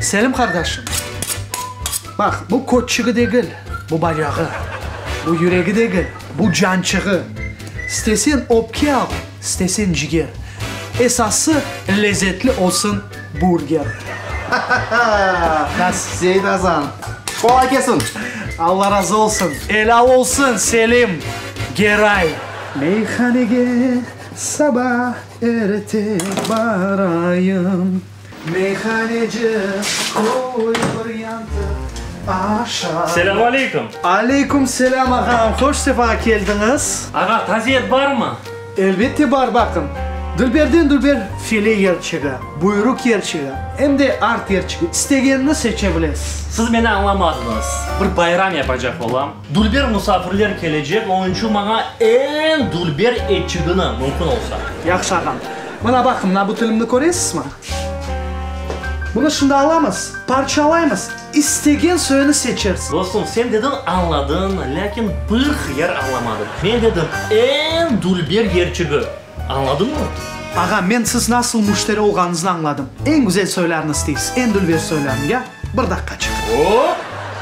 Selim qardaşım, baq, bu kötçügi degil, bu bacağı, bu yüregi degil, bu cançığı. İsteseñ öpke al, isteseñ ciger. Esası, lezetli olsun burger. Nasıl? Seit Asan, qolay kelsin! Alla razı olsun! Elâl olsun, Selim Geray! Meyhanege saba erte barayım. Meyhaneci, qoy bir yantıq aşa. Selâm aleyküm! Aleyküm selâm, ağam, hoş sefa keldiñiz! Ağa, taze et barmı? Elbette bar, baqıñ, dülberden dülber file yerçigi, buyruq yerçigi, em de art yerçigi, istegenini seçe bilesiz. Siz meni añlamadıñız. Bir bayram yapacaq olam. Dülber musafirler kelecek, onıñ içün maña eñ dülber etçigini, mümkün olsa. Yahşı, ağam. Mına baqıñ, mına bu tilimni köresizmi? Bunı şimdi alamız, parçalaymız, istegen soyunı seçersiz. Dostum, sen dediñ añladıñ, lâkin bir hıyar añlamadıñ. Men dedim, eñ dülber yerçigi. Añladıñmı? Ağa, men siz nasıl müşteri olğanıñıznı añladım. Eñ güzel soylarnı isteysiz, eñ dülber soylarnı, ya? Bir daqqaçıq. Hop!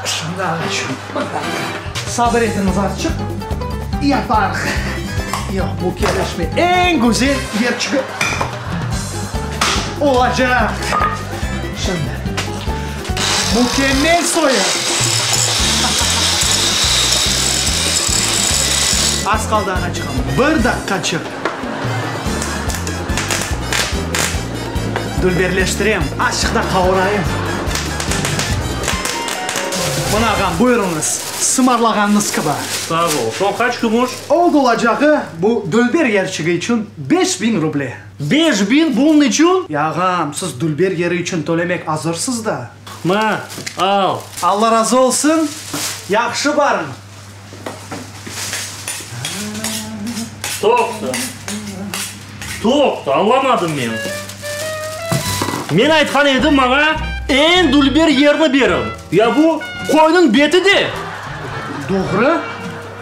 Şimdi ağaçım, bir daqqa. Sabır etiñiz azçıq. Yaparıq. Yoq, bu kelişmey. Eñ güzel yerçigi olacaq. Şimdi. Mükemmel soyu. Az qaldı ağaçığım. Bir daqqaçıq. Dülberleştirem, azçıq da qavurayım. Mına ağam, buyurıñız, sımarlağanıñız kibi. Sağ ol. Soñ qaç kümüş? Oldı olacağı bu dülber yerçigi içün 5000 ruble. 5000 bunıñ içün? Ya ağam, siz dülber yeri içün tölemek azırsız da. Ma, al. Alla razı olsun, yahşı barıñ. Toqta. Toqta, añlamadım men. Men aytqan edim, maña eñ dülber yerni beriñ. Ya bu qoynıñ beti de? Doğru,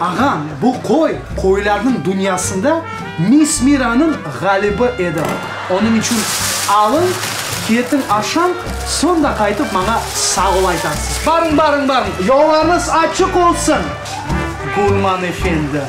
ağam, bu qoy, qoylarnıñ dünyasında Miss Miranıñ ğalibi edi. Onıñ içün alıñ, ketiñ aşañ, soñ da qaytıp maña sağ ol aytarsız. Barıñ, barıñ, barıñ, yollarıñız açıq olsun, gurman efendi.